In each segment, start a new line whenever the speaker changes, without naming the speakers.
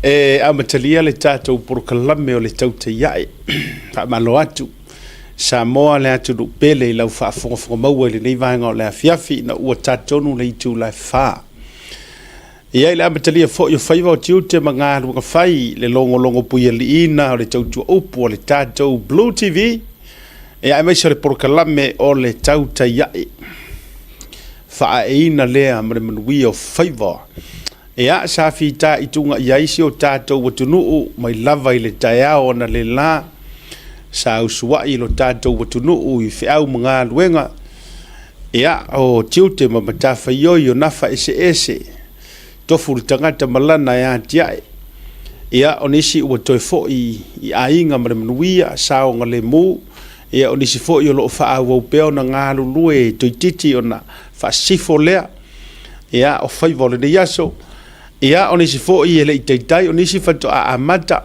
E amatalia le tatou polokalame o le Tautai Ae. Faamalo atu Samoa le atunuu pele i lau faafogafoga maua i lenei vaega o le afiafi ina ua tatonu le itula e 4. E i ai le amatalia foi o faiva o tiute ma galuega fai, le logologo puialiiina o le tautua upu a le tatou Blue TV, e aemaise o le polokalame o le Tautai Ae. Faaeina lea ma le manuia o faiva. Ia, sa fitaituga i ai si o tatou atunuu mai lava i le taeao analeila, sa usuai lo tatou atunuu i feau ma galuega, ia, o tiute ma matafaioi o nafa eseese, tofu le tagata ma lana e atiae. Ia, o nisi ua toe foi i aiga ma le manuia, saogalemu, ia, o nisi foi o lo o faaauau pea ona galulue toeitiiti ona faasisifo lea, ia, o faiva o lenei aso. Ia, o nisi foi e le i taitai, o nisi faatoa amata,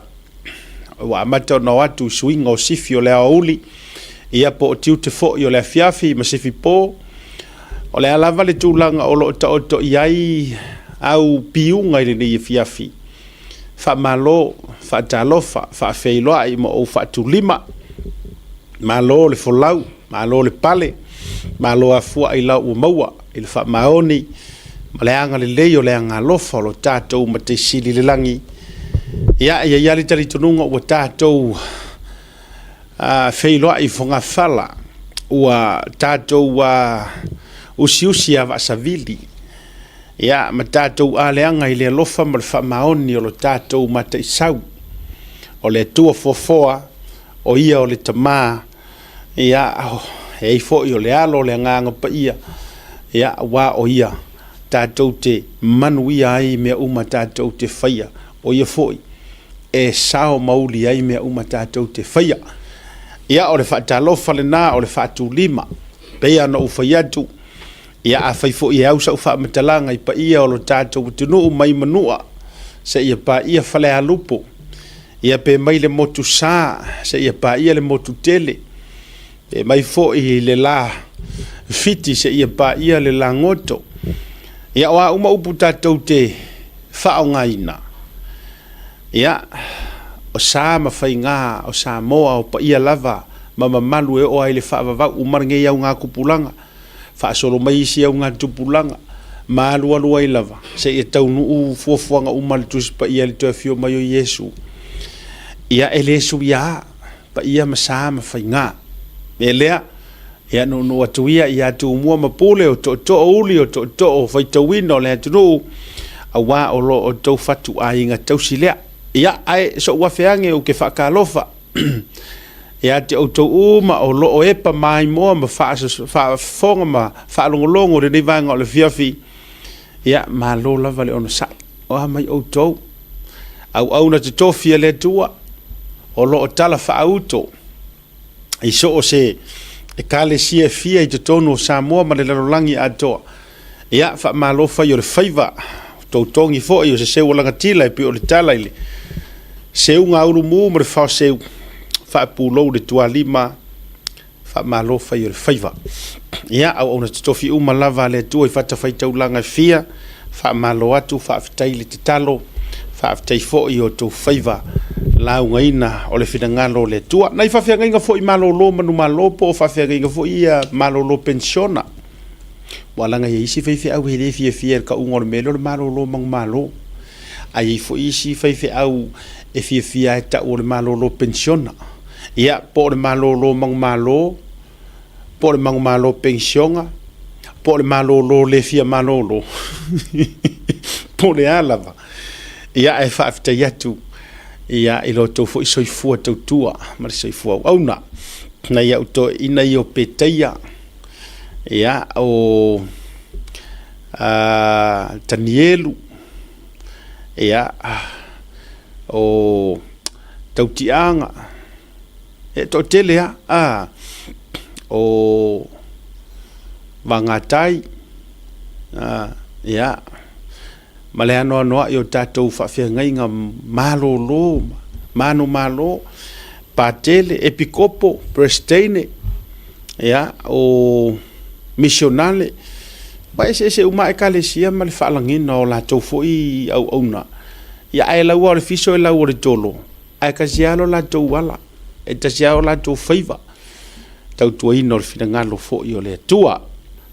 ua amata ona o atu i suiga o sifi o le aoauli, ia po o tiute foi o le afiafi ma sifi po. O le a lava le tulaga o lo o taoto i ai au piuga i lenei afiafi, faamalo, faatalofa, faafeiloai ma ou faatulima. Malo le folau, malo le pale, malo afua ailao ua maua i le faamaoni ma le agalelei o le agaalofa o lo tatou Matai Sili i le lagi. Ia, e i ai lava le talitonuga ua tatou feiloai i fogafala, ua tatou usiusi avaasavili, ia, ma tatou aleaga i le alofa ma le faamaoni o lo tatou Mataisau, o le Atua foafoa, o Ia o le Tama, ia, e ai foi o le Alo o le Agaga Paia, ia, aua o Ia tatou te manuia ai i mea uma tatou te faia, o Ia foi e sao ma uli ai mea uma tatou te faia. Ia, o le faatalofa lena, o le faatulima, pei ona ou fai atu, ia, afai foi e au sau faamatalaga i paia o lo tatou atunuu mai Manua seia paia Falealupo, ia pe mai le motu sa seia paia le motu tele, pe mai foi le la Fiti seia paia le lagoto. Ia, o a uma upu tatou te faaaogaina, ia, o sa ma faiga o Samoa, o paia lava ma mamalu e oo ai i le faavavau uma lenei augatupulaga, faasolo mai isi augatupulaga, ma alualu ai lava seia taunuu fuafuaga uma a le Tusi Paia i le toe afio mai o Iesu. Ia, e le suia paia ma sa ma faiga. E lea, ia nuunuu atu ia ia Tumua ma Pule, o tootoo uli, o tootoo faitauina o le atunuu, aua o lo outou fatuaiga tausi lea. Ia, ae so'u afe age ou te faatalofa ia te outou uma o lo o epa maimoa ma faafofoga ma faalogologo i lenei vaega o le afiafi. Ia, malo lava le onosai. O a mai outou? Auauna totofi a le Atua o lo o tala faauto i so o se ekalesia e fia i totonu o Samoa ma le lalolagi atoa. Ia, faamalo fai o le faiva, toutogi foi o se seu o lagatila e pei o le tala i le seuga ulumu ma le faoseu, faapulou le tualima, faamalo fai o le faiva. Ia, auauna totofi uma lava a le Atua i fatafaitaulaga e fia, faamalo atu, faafetai le tatalo, faafetai foi i o outou faiva laugaina o le finagalo o le Atua. Nai faafeagaiga foi malolo manumalo po o faafeagaiga foi ia malolo penisiona. Ua laga i ai isi faifeau e le fiafia i le tauga o le mea lea o le malolo manumalo. Ae i ai foi isi faifeau e fiafia e tau o le malolo penisiona. Ia, po o le malolo manumalo, po o le manumalo penisiona, po o le malolo le fia malolo, po o le a lava. Ia, ae faafetai atu ia, i lo outou foi soifua tautua ma le soifua auauna. Nai au toeaiina ia o Petaia, ia, o Tanielu, ia, o Tautiaga, e toatele lava, a, o Vagatai, a, ia, ma le anoanoai o tatou faafeagaiga malolo, manumalo, Patele, Epikopo, Peresiteine, ia, o misionale, ua eseese uma lava Ekalesia ma le faalagiga o latou foi auauna. Ia ae lau lava o le fiso e lau o le tolo, ae tasi lava lo latou ala, e tasi lava o latou faiva, tautuaina o le finagalo foi o le Atua.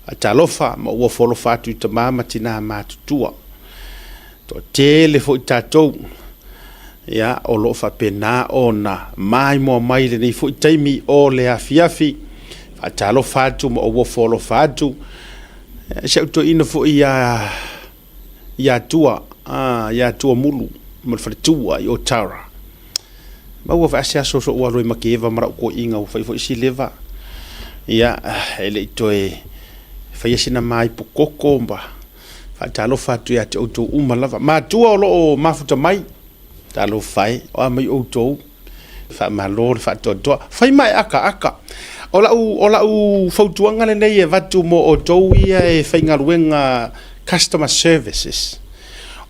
Faatalofa ma ou ofo alofa atu i tama ma tina matutua. Toatele foi tatou ia, o lo o faapena ona maimoa mai i lenei foi taimi o le afiafi. Faatalofa atu ma ou ofo alofa atu. Si au toeaina foi ia ia Tua, ia Tua Mulu ma le faletua i Otara. Maua foi se aso sou alu ai ma Keva ma lau toeaina ua fai foi si leva. Ia, e le i toe faia sina maipu koko ma faatalofa atu ia te outou uma lava. Matua o lo o mafuta mai, talofa e, o a mai outou. Faamalo le faatoatoa. Fai ma e akaaka. O lau, o lau fautuaga lenei e avatu mo outou ia e faigaluega customer services.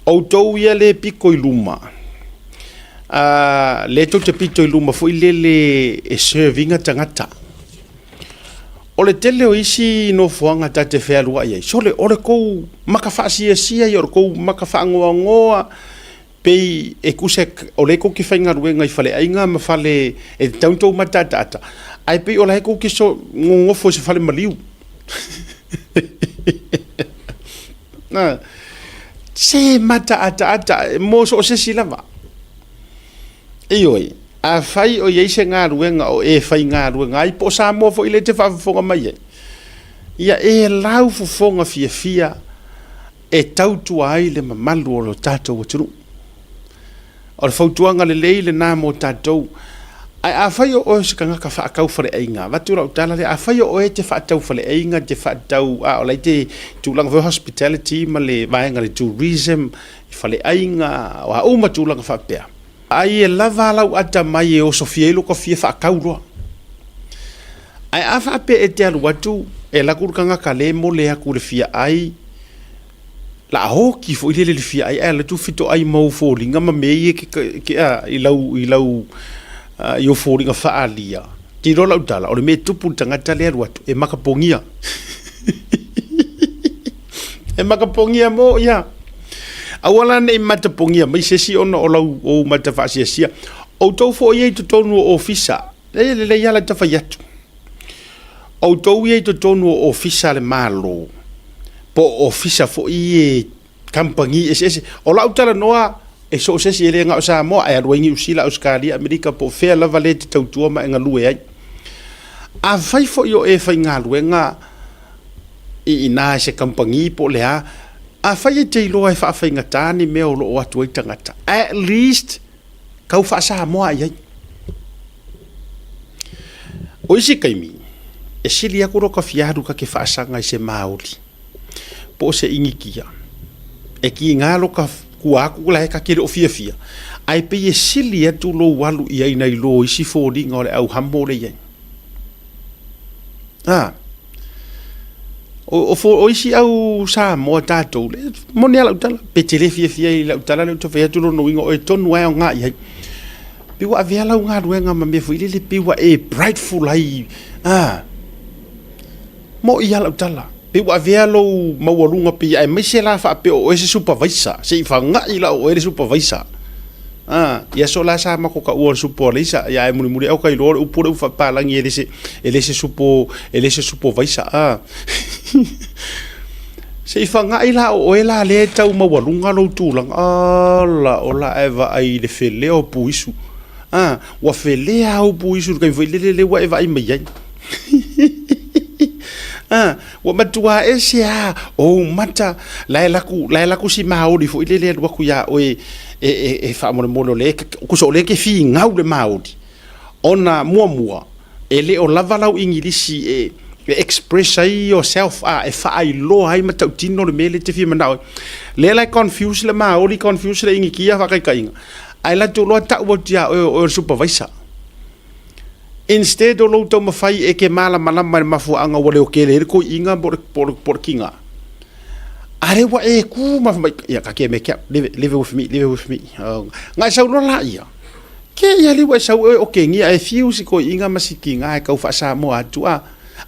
Outou ia le pito i luma, uh, le tou te pito i luma foi lele e serve ina tagata. O le tele o isi nofoaga ta te fealuai ai, sole, o le kou maka faasiasia ia, o le kou maka faangoangoa, pei e tusa o lea tou te faigaluega i faleaiga ma fale e tatau ona tou mataataata, ae pei o la e tou te nonofo i se fale maliu. Se mataataata mo so o se isi lava. Ioe, afai o i ai se galuega o e faigaluega ai, po o Samoa foi lea e te faafofoga mai ai, ia e laufofoga fiafia e tautua ai le mamalu o lo tatou atunuu. O le fautuaga lelei lena mo tatou. Ae afai o oe o se tagata faatau faleaiga, avatu lau tala lea, afai o oe e te faatau faleaiga, te faatau, a o la e te tulaga foi hospitality ma le vaega le tourism, i faleaiga, o a uma tulaga faapea. Ai e lava lau atamai e osofia ai lou fia faatau loa. Ae a faapea e te alu atu, e alu atu le tagata lea e mole atu i le fia ai, la a oti foi lele i le fia ai, ae alu atu fetoai ma ou foliga ma mea ia ke, a, i lau, i lau, i ou foliga faaalia. Te iloa lau tala, o le mea e tupu i le tagata lea e alu atu, e makapogia. E makapogia mo ia. Aua la ne i matapogia mai se isi ona o lau ou mata faasiasia. Outou foi ia i totonu o ofisa, e lelei lava la ta fai atu. Outou ia i totonu o ofisa a le Malo, po o ofisa foi e kamupani eseese. O lau talanoa, e so o se isi, e le na o Samoa, ae alu ai Niu Sila, Ausetalia, Amerika, po o fea lava lea e te tautua ma e galue ai. Afai foi o e faigaluega i ina i se kamupani po o le a, afai e te iloa e faafaigata ni mea o lo o atu ai tagata, at least tau faa-Samoa i ai. O isi taimi, e sili atu lota fia alu ta te faasaga i se Māori po o se Initia, e tiga lota tua atu la e ta te le o fiafia, ae pei e sili atu lou alu i ai nai lo isi foliga o le au hamo lea i ai. A, o, o, o isi au Samoa tatou, le, moni a lau tala, pe te le fiafia i lau tala lea ou te fai atu lona uiga o oe tonu lava e aoga i ai. Pei ua avea lau galuega ma mea foi lele pei ua e prideful ai, a, mo'i lava lau tala. Pei ua avea lou maualuga pei aemaise la faapea o oe se supervisor, se i faga'i la o oe le supervisor. A, i aso la sa matou taua o le supo a Leisa, ia ae mulimuli ae o ka iloa o le upu lea ua faapalagi e le se, e le se supo, e le se supovaisa, a. Se i faga'i la o oe la lea e tau maualuga lou tulaga, ala, ola ae vaai i le felea o puisu. A, ua felea au puisu i le taimi foi lele lea ua e vaai mai ai. A, ua matua ese lava ou mata, la e alu atu, la e alu atu si maoli foi lele e alu atu ia oe e, e, e faamolemole o lea e, tusa o lea e te finau le maoli, ona muamua, e le o lava lau Igilisi e, e express ai yourself, a, e faailoa ai matautino le mea lea e te fia manao ai. Lea la e confuse le Maori, confuse le Inikia, faataitaiga, ae latou loa tau atu ia oe o oe o le supervisor. Instead o lou taumafai e ke malamalama i le mafuaaga ua leotele ai le toeaina po o le, po o le, po o le tina, a lea ua e ku ma fai mai, ia, ka ke me kia, live, live with me, live with me. Oh, ngai sau loa laia, ke ia lea ua e sau oe okengia e fiu si toeaina ma si tina e tau faa-Samoa atu, a,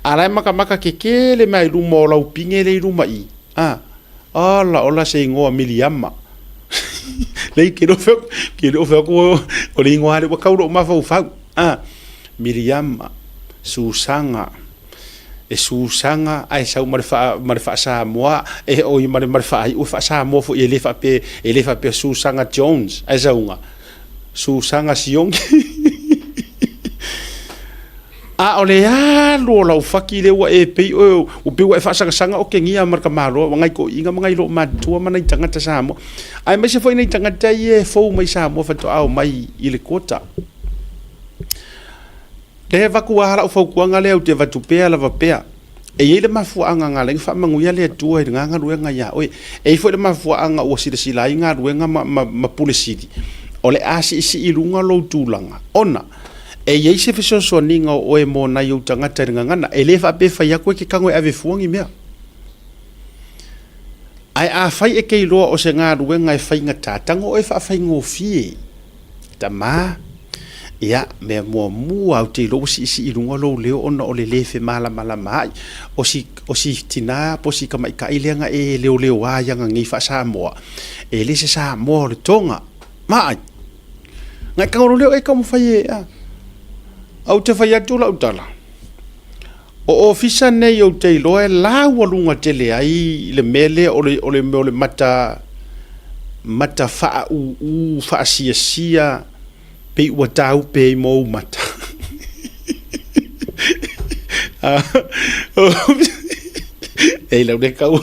a la e makamaka kekele mai luma o lau pine lea i luma i, a, ola ola se igoa Miliama. Leai, ke le o ke le o fai atu o le ingoa lea ua tau lou mafaufau. A, Miriama, Susaga, e Susaga ae sau ma le faa, ma le faa-Samoa, e oi ma le, ma le faaiu e faa-Samoa foi, e le faapea, e le faapea Susaga Jones, ae sauga Susaga Siogi. A o le alu o lau faki lea ua e pei oe, ua pei ua e faasagasaga otegia ma le tamaloa ma nai toeaiina ma nai loomatutua ma nai tagata Samoa, aemaise foi nai tagata ia e fou mai Samoa faatoa omai i le quota. Lea e avatu lava lau fautuaga lea ou te avatu pea lava pea. E i ai le mafuaaga na ala ai ona faamanuia le Atua i lena galuega ia oe. E i ai foi le mafuaaga ua silasila ai galuega ma, ma, ma Pule Sili, o le a siisii i luga lou tulaga, ona e i ai se fesoasoaniga o oe mo nai ou tagata i le gagana. E le faapea e fai atu e te tago e ave fua ni mea. Ae afai e te iloa o se galuega e faigata, tago oe e faafaigofie. Tama, Ia, mea muamua ou te iloa ua siisii i luga lou leo ona o le le femalamalamaai. O si, o si tina po o si tamaitai lea na e leoleoa i ana nei faa-Samoa, e le se Samoa o le toga. Vaai, na e tago loa lea o e taumafai e, a. Ou te fai atu lau tala, o ofisa nei ou te iloa e laualuga tele ai le mea lea o le, o le mea o le mata, mata faaūū faasiasia pei ua tāupe ai ma ou mata. Ei lau le kau,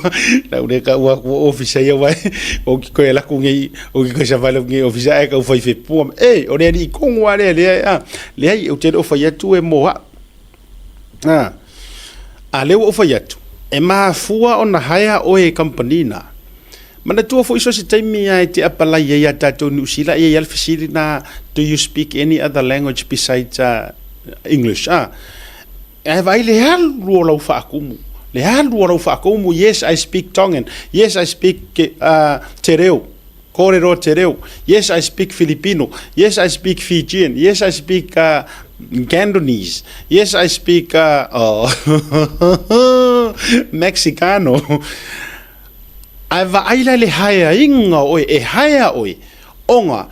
lau le kau aku o ofisa ia wai, o ki koe laku nei, o ki koe savale nei ofisa e kau fai fepua. Ei, o le ali kongo ale le a, le ai o te o fai atu e moa. A, a lea ua ou fai atu, e mafua ona haea oe e kamupani na. Manatua foi so se taimi lava e te apalai ai ia tatou i Niu Sila, e i ai lava le fesili lena, do you speak any other language besides English? A, ae vaai le alu o lau faatumu, le alu o lau faatumu, yes I speak Tongan, yes I speak te reo. Kōrero te reo, Yes, I speak Filipino. Yes, I speak Fijian. Yes, I speak uh, Cantonese. Yes, I speak uh, oh, Mexicano. Ae vaai la le haeainga o oe, e haea oe, ona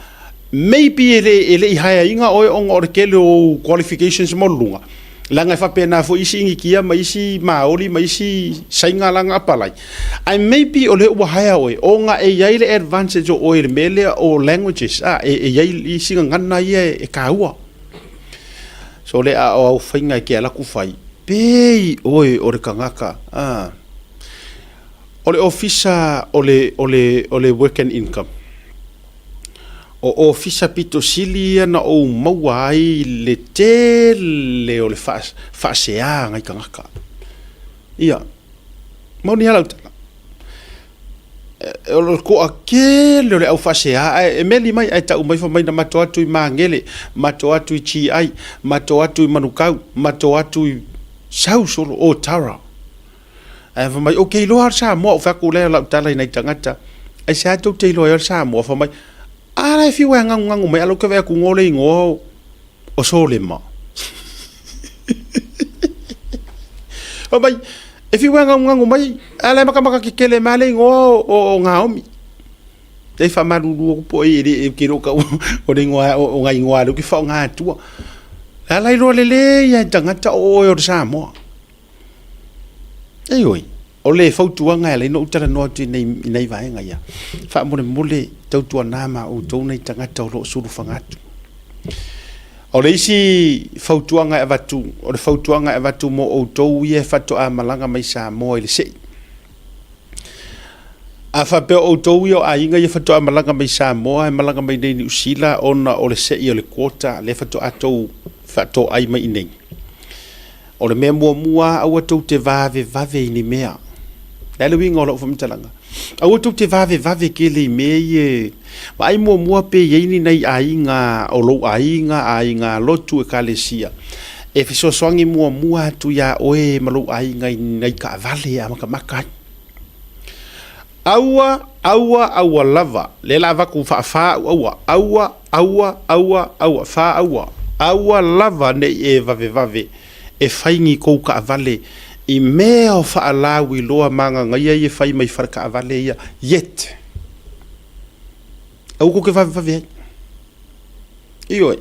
maybe e le, e le i haeainga oe ona o le tele o ou qualifications mo luga. Leaga e faapena foi isi Initia ma isi Maori ma isi Saina la na apalai. Ae maybe o lea ua haea oe ona e i ai le advantage o oe i le mea lea o languages, a, e, e i ai isi gagana ia e, e taua. So le a o au faiga e ke ala atu fai, pei oe o le tagata, a, o le ofisa o le, o le, o le work and income. O ofisa pito sili ia na ou maua ai le tele o le faasea a nai tagata. Ia, moni lava lau tala. O le toatele o le au faasea, ae e meli mai ae tau mai fai mai na matou atu i Magele, matou atu i GI, matou atu i Manukau, matou atu i Sau solo, Otara. Ae fai mai, ou te iloa lava le Samoa, ou fai atu lea o lau tala i nai tagata, aisea tou te iloa ai o le Samoa? Fai mai, a la e fiu e ganuganu mai, a la ou te vaai atu ngo le igoa o, o Solema. Fai mai, e fiu e ganuganu mai, a la e matamata tetele mai le igoa o, o, o Naomi. E faamalulu atu po o e le ou te le o taua o le igoa o nai igoa lea ou te faaaoga atua. A la iloa lelei lava e tagata o oe o le Samoa. Ioe, o le fautuaga e ala ai ona ou talanoa atu i nai vaega ia, faamolemole tautuana ma outou nai tagata o lo o sulufaga atu. O le isi fautuaga e avatu, o le fautuaga e avatu mo outou ia e faatoa malaga mai Samoa i le sei. A faapea o outou ia o aiga ia faatoa malaga mai Samoa e malaga mai nei i Niu Sila ona o le sei o le quota lea faatoa tou faatoai mai i nei. O le mea muamua, aua tou te vavevave i ni mea. O le a le uiga o lau faamatalaga? Aua tou te vavevave tele i mea ia e vaai muamua pe i ai ni nai aiga o lou aiga, aiga lotu, ekalesia e fesoasoani muamua atu iā oe ma lou aiga i nai taavale e amatamata ai. Aua, aua, aua lava, lea la avatu faafa au aua, aua, aua, aua, aua, fa aua, aua lava ne i e vavevave e fai ni kou taavale i mea o faalauiloa magagaia ia e fai mai faletaavale ia, yet. Aua tou te vavevave ai. Ioe.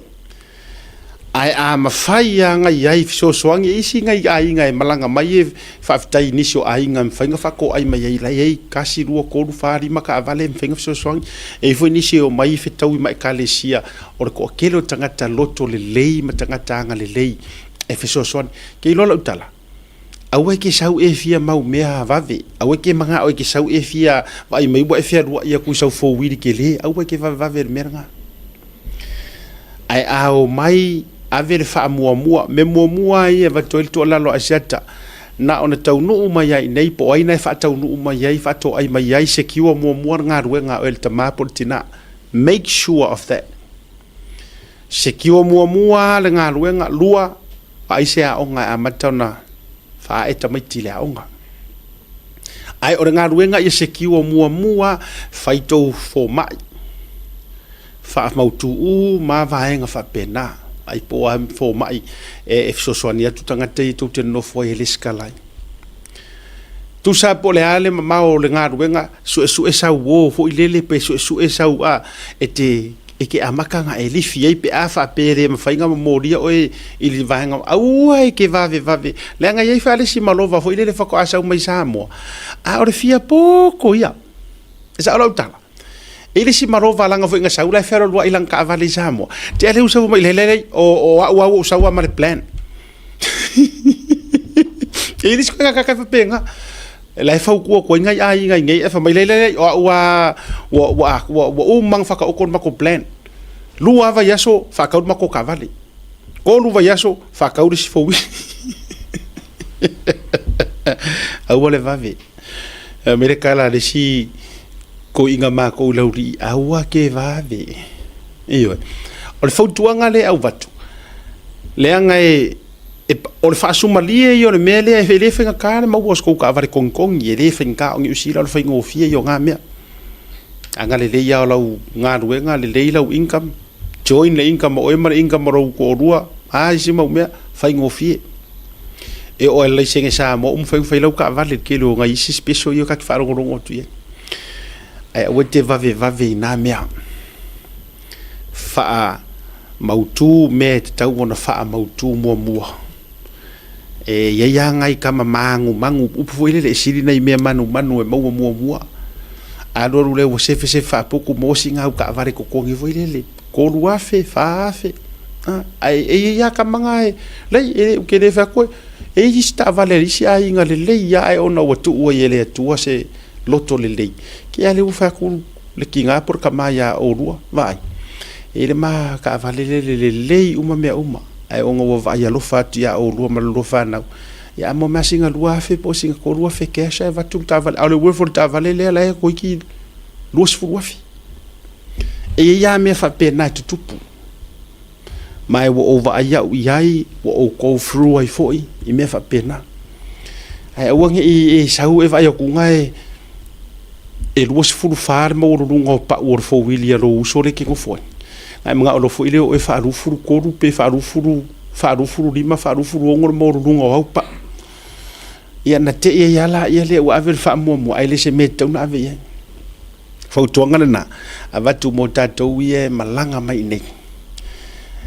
Ae a mafai lava ona i ai fesoasoani e isi nai aiga e malaga mai e faafetai i nisi o aiga e mafai ona faatoai mai ai, la e i ai 1, 2, 3, 4, 5 taavale e mafai ona fesoasoani. E i ai foi nisi e omai fetaui ma ekalesia, o le toatele o tagata loto lelei ma tagata agalelei e fesoasoani. E te iloa lau tala, aua e te sau e fia mau mea vave, aua e te manao e te sau e fia vaai mai ua e fealuai atu i sau fouili tele, aua e te vavevave i le mea lena. Ae a omai ave le faamuamua, mea muamua lava ia e avatu ai le tuualalo a Asiata, na ona taunuu mai lava i inei po o ai na e faataunuu mai ai, faatoai mai ai, secure muamua le galuega a oe le tama po o le tina. Make sure of that. Secure muamua le galuega, lua, vaai se aoga e amata ona faaae tamaiti i le aoga. Ae o le galuega ia secure muamua, fai tou fomai, faamautu uma lava vaega faapena. Ai po o a fomai e fesoasoani atu tagata ia tou te nonofo ai e lesitala ai. Tusa po o le a le mamao o le galuega, suesue sau uo foi lele pe suesue sau a e te e te amata ona e lifi ai pe a faapea e le mafai ona momolia oe i le vaega aua e te vavevave leaga e i ai faalesi malova foi lele faatoa sau mai Samoa a o le fia poto ia. E sao lau tala? E i ai le isi malova lana foi na sau la e fealualuai lana taavale i Samoa tea lea ua sau mai leai leai o au lava ua ou sau lava ma le plan. E i ai le isi tagata e faapena. La e fautua atu ai nai aiga i nei, ae fai mai, leai, leai, o au lava ua, ua, ua uma ona whakaoko le matou plan. Lua lava vaiaso, whakau le matou taavale. Tolu vaiaso, whakau le isi fouili. Aua le vave. Me le tala a le isi toeaina matou i Laulii, aua ke vave. Ioe. O le fautuaga lea e avatu, leaga e, e, o le faasumalie ia o le mea lea, e le faigata le maua o se tou taavale togitogi, e le faigata. O Niu Sila o le faigofie ia o na mea. Ana lelei lava o lau galuega, lelei lau income, join le income o oe ma le income o lou toalua, a isi mau mea, faigofie. E oo lava i le laisene Samoa ua mafai ona fai lau taavale i le tele o nai isi special ia ta te faalogologo atu i ai. Ae aua e te vavevave i na mea. Faamautu mea e tatau ona faamautu muamua. E i ai lava nai tama manumanu, upu foi lele e sili nai mea manumanu e maua muamua. Alu alu lea ua sefesefe faaputu maua sina au taavale totogi foi lele, 3,000, 4,000. Ae e i ai lava tama na e, leai, ou te le fai atu e i ai isi taavale a isi aiga lelei lava ae ona ua tuu ai e le Atua se loto lelei. Ke a lea ua fai atu le tina po o le tama ia oulua, vaai, e i ai le ma taavale lea e lelei uma mea uma, ae ona ua vaai alofa atu ia oulua ma le lua fanau, ia a maua mai lava sina 2,000 po o sina 3,000 cash ae avatu le taavale. A o le worth o le taavale lea la e toeitiiti 20,000. E i ai lava mea faapena e tutupu. Ma e ua ou vaai au i ai, ua ou go through ai foi i mea faapena. Ae aua ne i e sau e vaai atu na e e 24 le maualuluga o pau o le fouili a lou uso lea e te nofo ai. Na e manao loa foi lea o oe faa-23 pe faa-20, faa-25, faa-26 le maualuluga o au pau. Ia na te i ai lava laia lea ua ave le faamuamua ae le se mea e tatau ona ave i ai. Fautuaga lena avatu mo tatou ia e malaga mai i nei.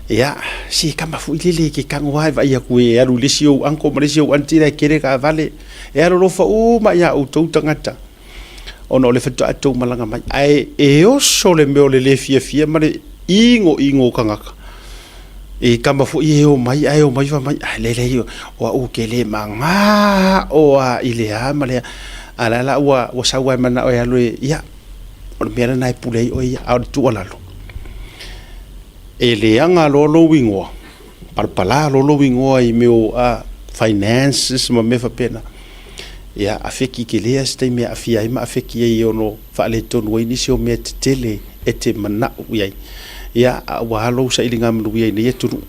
Ia, se tama foi lele e te tago lava e vaai atu e alu i le isi ou uncle ma le isi ou aunty la e tele taavale. E alolofa uma ia outou tagata ona o le faatoa outou malaga mai. Ae e oso le mea o le le fiafia ma le inoino o tagata. E tama foi e omai ae omai fai mai, ai leai leai o au ou te le manao lava i le a ma le a. A o la la ua sau lava e manao e alu e, ia, o le mea lena e pule ai oe ia. A o le tuualalo, e leaga loa lou igoa, palapala loa lou igoa i mea o finances ma mea faapena, ia afeki tele lava se taimi e aafia ai ma afeki ai e ono faaletonu ai nisi o mea tetele e te manao i ai, ia, aua lou sailiga manuia i nei atunuu.